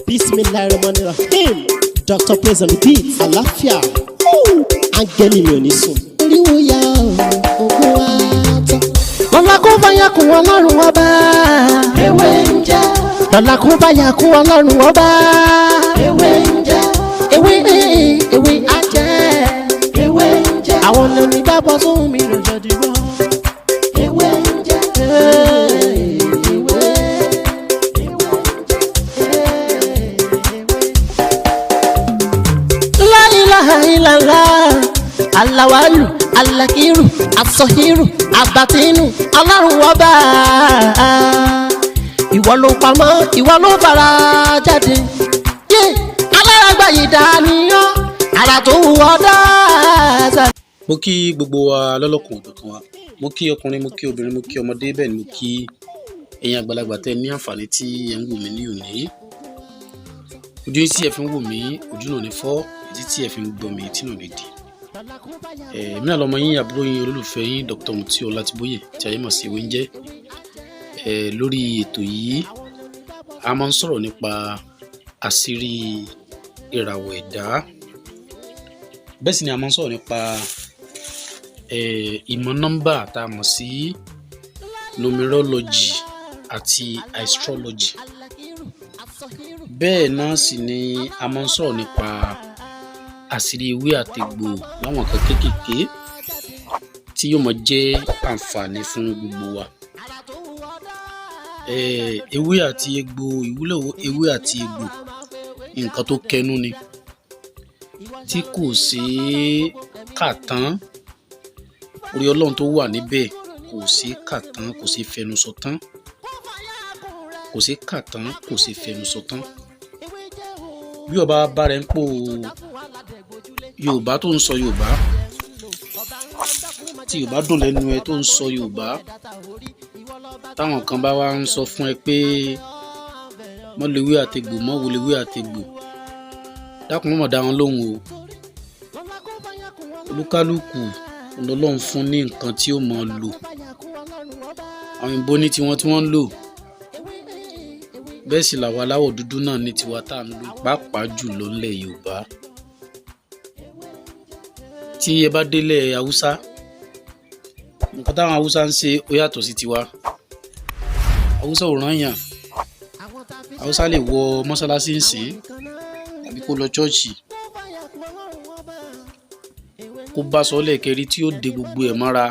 Bismillahirrahmanirrahim. Dr. Praise on the beat. Àlàáfíà. Áńgẹ́lì mi ò ní sùn. Oríwo ya ògùn wa tán. Lọ́la kó bá yà kún Ọlọ́run Ọba. Ewé ń jẹ́. Lọ́la kó bá yà kún Ọlọ́run Ọba. Ewé ń jẹ́. Ewé ewé á jẹ́. Ewé ń jẹ́. Àwọn lóní dábọ̀ sóhun mi ló jẹ́ dìbò. Ewé ń jẹ́. Ewé. La ilaha illallah. Alawalu, alakiru, asọhiru, abatinu, Ọlọ́run Ọba. Ìwọ ló pamọ́, ìwọ ló fara jáde. Yé alárágbá yìí dániyàn, ara tó wù ọ́ dáadáa. Mo kí gbogbo wa lọ́lọ́kan òjọ̀kan wa. Mo kí ọkùnrin, mo kí obìnrin, mo kí ọmọdé, bẹ́ẹ̀ ni mo kí ẹ̀yin àgbàlagbà tẹ́ ní àǹfààní tí ẹ ń wò mí ní òní. Ojú yín tí ẹ fi ń wò mí, ojú náà ní fọ́, etí tí ẹ fi ń gbọ́ mi, etí náà ní di. Èmi náà lọmọ yín, àbúrò yín, olólùfẹ́ yín, Dr. Mutiu Ọlátìbóyè tí ayé mọ̀ sí Ewé ń jẹ́. Lórí ètò yìí, a máa ń sọ̀rọ̀ nípa àṣírí ìràwọ̀ ẹ̀dá. Bẹ́ẹ̀ sì ni a máa ń sọ̀rọ̀ nípa ìmọ̀ nọ́mbà tá a mọ̀ sí numerology àti astrology. Bẹ́ẹ̀ náà sì ni a máa ń sọ̀rọ̀ nípa àṣírí ewé àtegbò láwọn nǹkan kéékèèké tí yóò máa jẹ́ àǹfààní fún gbogbo wa. Ewé àti egbò, ìwúlò ewé àti egbò, nǹkan tó kẹnú ni tí kò ṣeé kà tán. Orí Ọlọ́run tó wà níbẹ̀ kò ṣeé kà tán, kò ṣeé fẹnu sọ tán, kò ṣeé kà tán, kò ṣeé fẹnu sọ tán. Bí ọba bá rẹ̀ ń pò Yorùbá tó ń sọ Yorùbá, tí Yorùbá dùn lẹ́nu ẹ tó ń sọ Yorùbá, táwọn kan bá wá ń sọ fún ẹ pé mọ́ lo ewé àtegbò, mọ́ wo lo ewé àtegbò, dákun, mọ́ dá wọn lóhùn o. Olúkálùkù l'Ọlọ́run fún ní nǹkan tí ó máa lò. Àwọn òyìnbó ní tiwọn tí wọ́n ń lò, bẹ́ẹ̀ sì làwa aláwọ̀ dúdú náà ní tiwa tá à ń lò, pàápàá jùlọ ńlẹ̀ Yorùbá. Tí ẹ bá délẹ̀ Haúsá, nǹkan táwọn Haúsá ń ṣe ó yàtọ̀ sí tiwa. Haúsá ò rányàn. Haúsá lè wọ mọ́sálásí ń sìn tàbí kó lọ chọ́ọ̀chì, kó bá sọ́lẹ̀ kẹrí tí ó de gbogbo ẹ̀ mọ́ra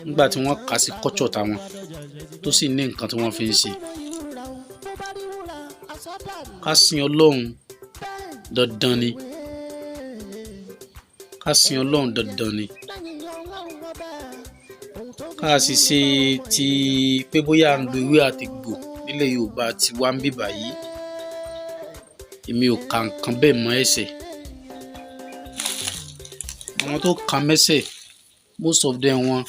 nígbà tí wọ́n kà sí kọ́chọ̀ táwọn tó sì ní nǹkan tí wọ́n fi ń ṣe. Ká sin Ọlọ́run dandan ni. Ká sin Ọlọ́run dandan ni. Ká sì ṣe ti pé bóyá à ń lo ewé àtegbò nílẹ̀ Yorùbá tí wá ń bíbà yìí, èmi ò ka nǹkan bẹ́ẹ̀ mọ́ ẹ̀ṣẹ̀. Àwọn tó kà mẹ́sẹ̀, most of them wọn,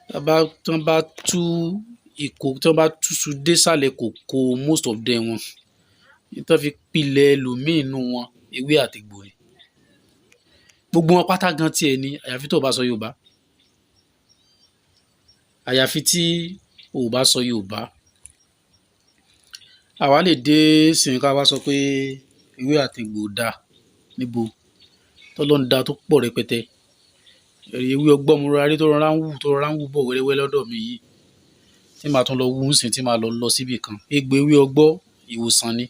tí wọ́n bá tú ìkó, tí wọ́n bá túṣu désàlẹ̀ kòkó, most of them wọn, ní tí wọ́n fi pilẹ̀ ẹlòmíì nínú wọn, ewé àtegbò ni. Gbogbo wọn pátá gan tiẹ̀ ni, àyàfi tó o bá sọ Yorùbá. Àyàfi tí o ò bá sọ Yorùbá. Àwa lè dé sìn ká wá sọ pé ewé àtegbò ò dáa níbo tọ́lọ́run dá tó pọ̀ rẹpẹtẹ. Ewé ọgbọ́n mo rọra rí tó rọra ń wù, tó rọra ń wù bọ̀ wẹ́rẹ́wẹ́rẹ́ lọ́dọ̀ mi yìí tí màá tún lọ wú ń sìn, tí màá lọ lọ síbì kan. Egbò ewé ọgbọ́ ìwòsàn ni.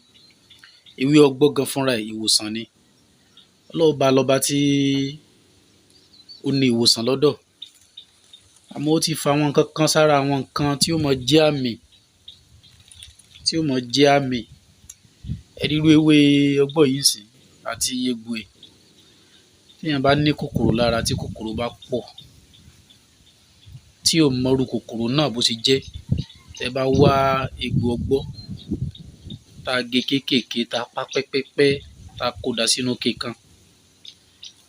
Ewé ọgbọ́ gan fúnra ẹ̀ ìwòsàn ni. Ọlọ́run bá lọ́ba tí ó ní ìwòsàn lọ́dọ̀. Àmọ́ ó ti fa àwọn nǹkan kan sára, àwọn nǹkan tí ó mọ jẹ́ àmì, tí ó mọ jẹ́ àmì. Ẹ rí irú ewé ọgbọ́ yìí ńsìn àti egbò ẹ̀. Téèyàn bá ní kòkòrò lára, tí kòkòrò bá pọ̀, tí ò mọrú kòkòrò náà bó ṣe jẹ́, tẹ́ bá wá egbò ọgbọ́ tá a gé kéékèèké, tá a pa pẹ́pẹ́pẹ́, tá a kó dà sínú ike kan,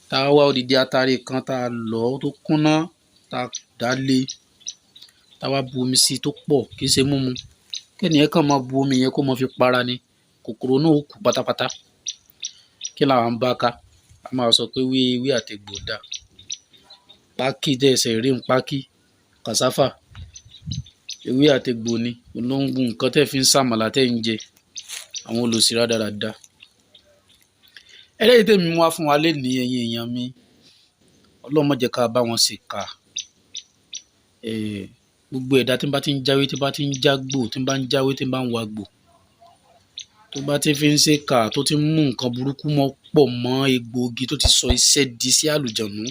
tá a wá odidi atare kan tá a lọ̀ tó kúnná, tá a dà á lé, tá a wá bu omi sí i tó pọ̀, kì í ṣe múmu, kẹ́nìyẹn kàn máa bu omi yẹn kó máa fi para ni, kòkòrò náà ó kú pátápátá. Kí làwa ń bá ká? A máa sọ pé ewé ewé àtegbò ò dáa. Pákí tẹ́ ẹ ṣẹ̀ rí un, pákí, cassava. Ewé àtegbò ni òun ló ń gun nǹkan tẹ́ fi ń sàmàlà tẹ́ ń jẹ. Àwọn olòṣì rádaràda. Eléyìí tèmi mú wá fún wa lénìí, ẹ̀yin èèyàn mi, Ọlọ́run má jẹ́ ká bá wọn ṣèkà. Gbogbo ẹ̀dá tí bá ti ń jáwé, tí bá ti ń jágbò, tí bá ń jáwé, tí bá ń wagbò, tó bá ti fi ń ṣèkà, tó ti ń mú nǹkan burúkú mọ́ pọ̀ mọ́ egbòogi, tó ti sọ iṣẹ́ di sí àlùjọ̀nú.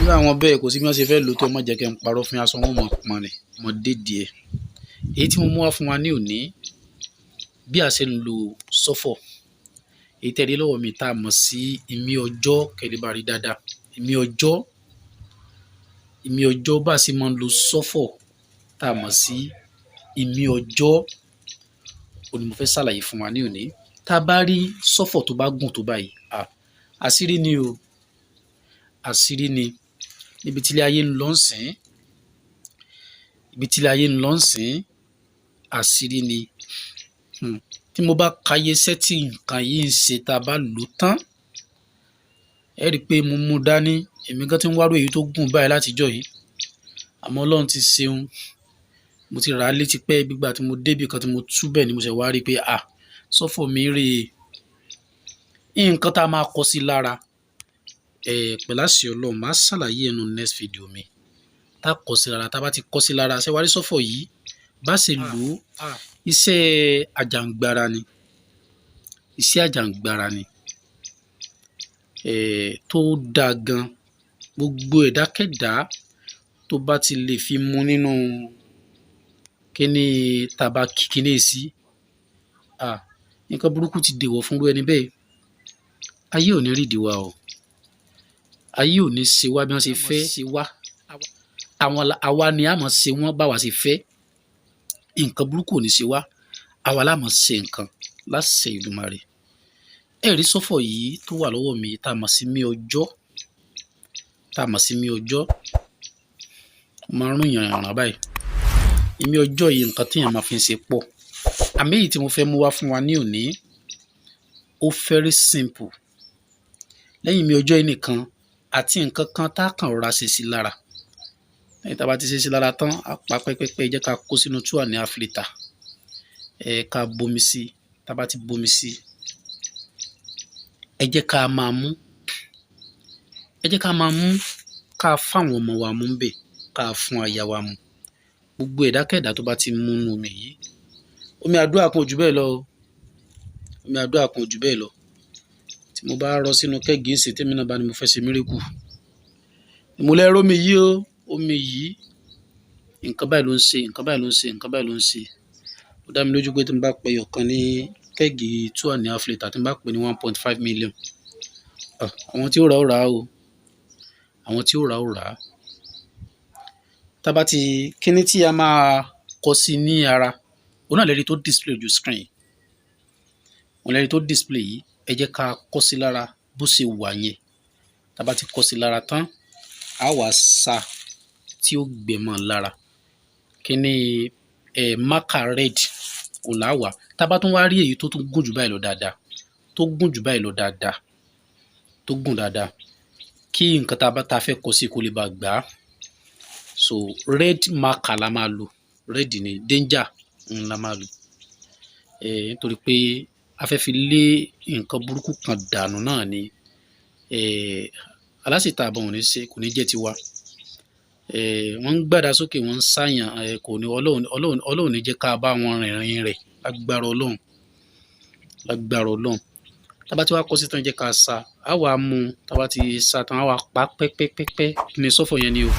Irú àwọn bẹ́ẹ̀, kò sí bí wọ́n ṣe fẹ́ lò ó tó, ẹ má jẹ́ kí n parọ́ fún yín, aṣọ wọn mọ̀ pọ́n ni, mọ̀ dédìí ẹ̀. Èyí tí mo mú wá fún wa ní òní, bí a ṣe ń lo sọ́fọ̀, èyí tẹ́ rí lọ́wọ́ mi tá a mọ̀ sí ìmí ọjọ́, kẹ́ lè bá rí dáadáa. Ìmí ọjọ́, ìmí ọjọ́, bá a ṣe máa ń lo sọ́fọ̀ tá a mọ̀ sí ìmí ọjọ́, òun ni mo fẹ́ ṣàlàyé fún wa ní òní. Tá a bá rí sọ́fọ̀ tó bá gùn tó báyìí, àṣírí ni o, àṣírí ni. Níbi tí ilé ayé ń lọ ńsìn, ibi tí ilé ayé ń lọ ńsìn, àṣírí ni. Tí mo bá ka iye iṣẹ́ tí nǹkan yìí ń ṣe tá a bá lò ó tán, ẹ rí i pé mo mú dání, èmi gan tí ń wárò èyí tó gùn báyìí látijọ́ yìí. Àmọ́ Ọlọ́run ti ṣeun, mo ti rà á létí pé gbígbà tí mo débì kan tí mo tú bẹ́ẹ̀ ni mo ṣẹ̀ wá rí i pé sọ́fọ̀ mi rè é. Nǹkan tá a máa kọ sí lára, pẹ̀lú àṣẹ Ọlọ́run, màá ṣàlàyé ẹ̀ nínú next video mi. Tá a kọ sí lára, tá a bá ti kọ sí lára, ṣé wàá rí sọ́fọ̀ yìí, bá ṣe lò ó, iṣẹ́ àjàǹgbara ni, iṣẹ́ àjàǹgbara ni, tó dáa gan. Gbogbo ẹ̀dákẹ́dá tó bá ti lè fi mu nínú kíní tá a bá kí kíní sí, nǹkan burúkú ti dèwọ̀ fún irú ẹni bẹ́ẹ̀. Ayé ò ní rídìí wa o. Ayé ò ní ṣe wá bí wọ́n ṣe fẹ́ ṣe wá. Àwọn àwa ni a máa ṣe wọ́n báwa ṣe fẹ́. Nǹkan burúkú ò ní ṣe wá. Àwa la máa ṣe nǹkan láṣẹ Èdùmàrè. Ẹ rí sọ́fọ̀ yìí tó wà lọ́wọ́ mi tá a mọ̀ sí mí ọjọ́, tá a mọ̀ sí mí ọjọ́, ó máa ń rún yànràn báyìí. Ìmí ọjọ́ yìí, nǹkan tí èèyàn máa fi ń ṣe pọ̀. Àmì èyí tí mo fẹ́ mú wá fún wa ní òní, ó very simple. Lẹ́yìn ìmí ọjọ́ yìí nìkan àti nǹkan kan tá a kàn rọra ṣe sí lára. Lẹ́yìn tá a bá ti ṣe sí lára tán, a pa pẹ́pẹ́pẹ́, jẹ́ ká kó sínú 2.5 litre. Ká bomi sí. Tá a bá ti bomi sí, ẹ jẹ́ ká máa mú. Ẹ jẹ́ ká máa mú, ká fáwọn ọmọ wa mú ńbẹ̀, ká fún aya wa mu. Gbogbo ẹ̀dákẹ́dá tó bá ti mú nínú omi yìí, omi àdúrà kan ò jù bẹ́ẹ̀ lọ o. Omi àdúrà kan ò jù bẹ́ẹ̀ lọ. Tí mo bá rọ sínú keg ńsìn, tèmi náà bá ní mo fẹ́ ṣe miracle. Mo lè rómi yìí o, omi yìí, nǹkan báyìí ló ń ṣe, nǹkan báyìí ló ń ṣe, nǹkan báyìí ló ń ṣe. Ó dá mi lójú pé tí mo bá pe ẹyọ kan ní keg 2.5 litre, tí mo bá pè ní 1.5 million, àwọn tí ó rà ó rà o. Àwọn tí ó rà ó rà á. Tá bá ti kíní tí a máa kọ sí ní ara, òun náà lẹ rí tó display ojú screen. Òun lẹ rí tó display yìí, ẹ jẹ́ ká kọ sí lára bó ṣe wà yẹn. Tá bá ti kọ sí lára tán, a wá sa tí ó gbẹ mọ́ lára. Kíní marker red òun là wá. Tá bá tún wá rí èyí tó tún gùn jù báyìí lọ dáadáa, tó gùn jù báyìí lọ dáadáa, tó gùn dáadáa, kí nǹkan tá bá tá fẹ́ kọ sí kó lè bá gbà á. So red marker la máa lò. Red ni danger òun la máa lò. Nítorí pé a fẹ́ fi lé nǹkan burúkú kan dànù náà ni. Alásìta ìbọn ò ní ṣe, kò ní jẹ́ tiwa. Wọ́n ń gbàdá sókè, wọ́n ń sáyàn, kò ní Ọlọ́run, Ọlọ́run, Ọlọ́run ò ní jẹ́ ká bá wọn rìnrìn rẹ̀ lágbára Ọlọ́run, lágbára Ọlọ́run. Tá bá ti wá kọ sí tán, ẹ jẹ́ ká sa, a wá mú, tá bá ti sa tán, a wá pa pẹ́pẹ́pẹ́pẹ́ ní sọ́fọ̀ yẹn ni o.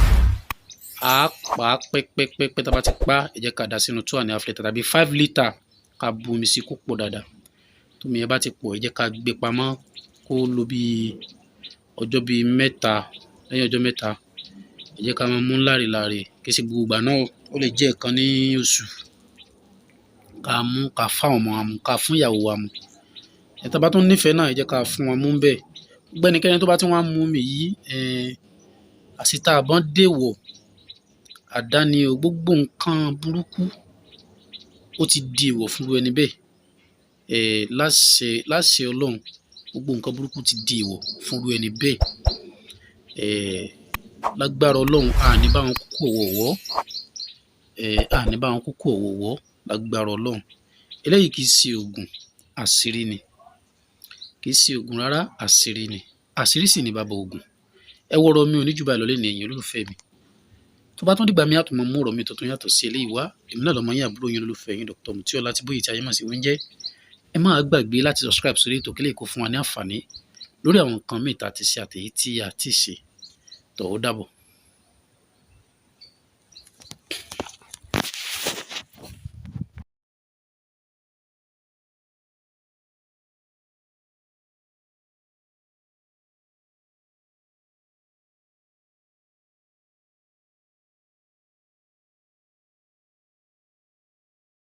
A pa pẹ́pẹ́pẹ́pẹ́, tá bá ti pa, ẹ jẹ́ ká dà sínú 2.5 litre tàbí 5 litre, ká bu omi sí kó pọ̀ dáadáa. Tómi yẹn bá ti pọ̀, ẹ jẹ́ ká gbé pamọ́ kó lò bí ọjọ́ bí mẹ́ta. Lẹ́yìn ọjọ́ mẹ́ta, ẹ jẹ́ ká máa mú láreláre, kì í ṣe gbogbo ìgbà náà, ó lè jẹ́ ẹ̀ẹ̀kan ní oṣù. Ká mú, ká fún àwọn ọmọ wa mu, ká fún ìyàwó wa mu. Ẹ tá bá tún nífẹ̀ẹ́ náà, ẹ jẹ́ ká fún wọn mú ńbẹ̀. Gbogbo ẹnikẹ́ni tó bá tí wọ́n ń mu omi yìí, àsìta ìbọn dèwọ̀, àdá ni o, gbogbo nǹkan burúkú ó ti di èèwọ̀ fún irú ẹni bẹ́ẹ̀. Láṣẹ, láṣẹ Ọlọ́run, gbogbo nǹkan burúkú ti di èèwọ̀ fún irú ẹni bẹ́ẹ̀. Lágbára Ọlọ́run, a ní bá wọn kúkú ọ̀wọ̀ọ̀wọ́. Ẹ̀ àní bá wọn kúkú ọ̀wọ̀ọ̀wọ́ lágbára Ọlọ́run. Eléyìí kì í ṣe oògùn, àṣírí ni. Kì í ṣe oògùn rárá, àṣírí ni. Àṣírí sì ni bàbá oògùn. Ẹ wọ́rọ̀ mi ò ní jù báyìí lọ lénìí, ẹ̀yin olólùfẹ́ mi. Tó bá tún dìgbà mi, á tún máa mú ọ̀rọ̀ mi tuntun yàtọ̀ sí eléyìí wá. Èmi náà lọmọ yín, àbúrò yín, olólùfẹ́ yín, Dr. Mutiu Ọlátìbóyè tí ayé mọ̀ sí Oúnjẹ. Ẹ má gbàgbé láti subscribe sórí ètò kílè kó fún wa ní àǹfààní lórí àwọn nǹkan míì tá a ti ṣe àtèyí tí a ti ṣe. Tó ó dàbọ̀.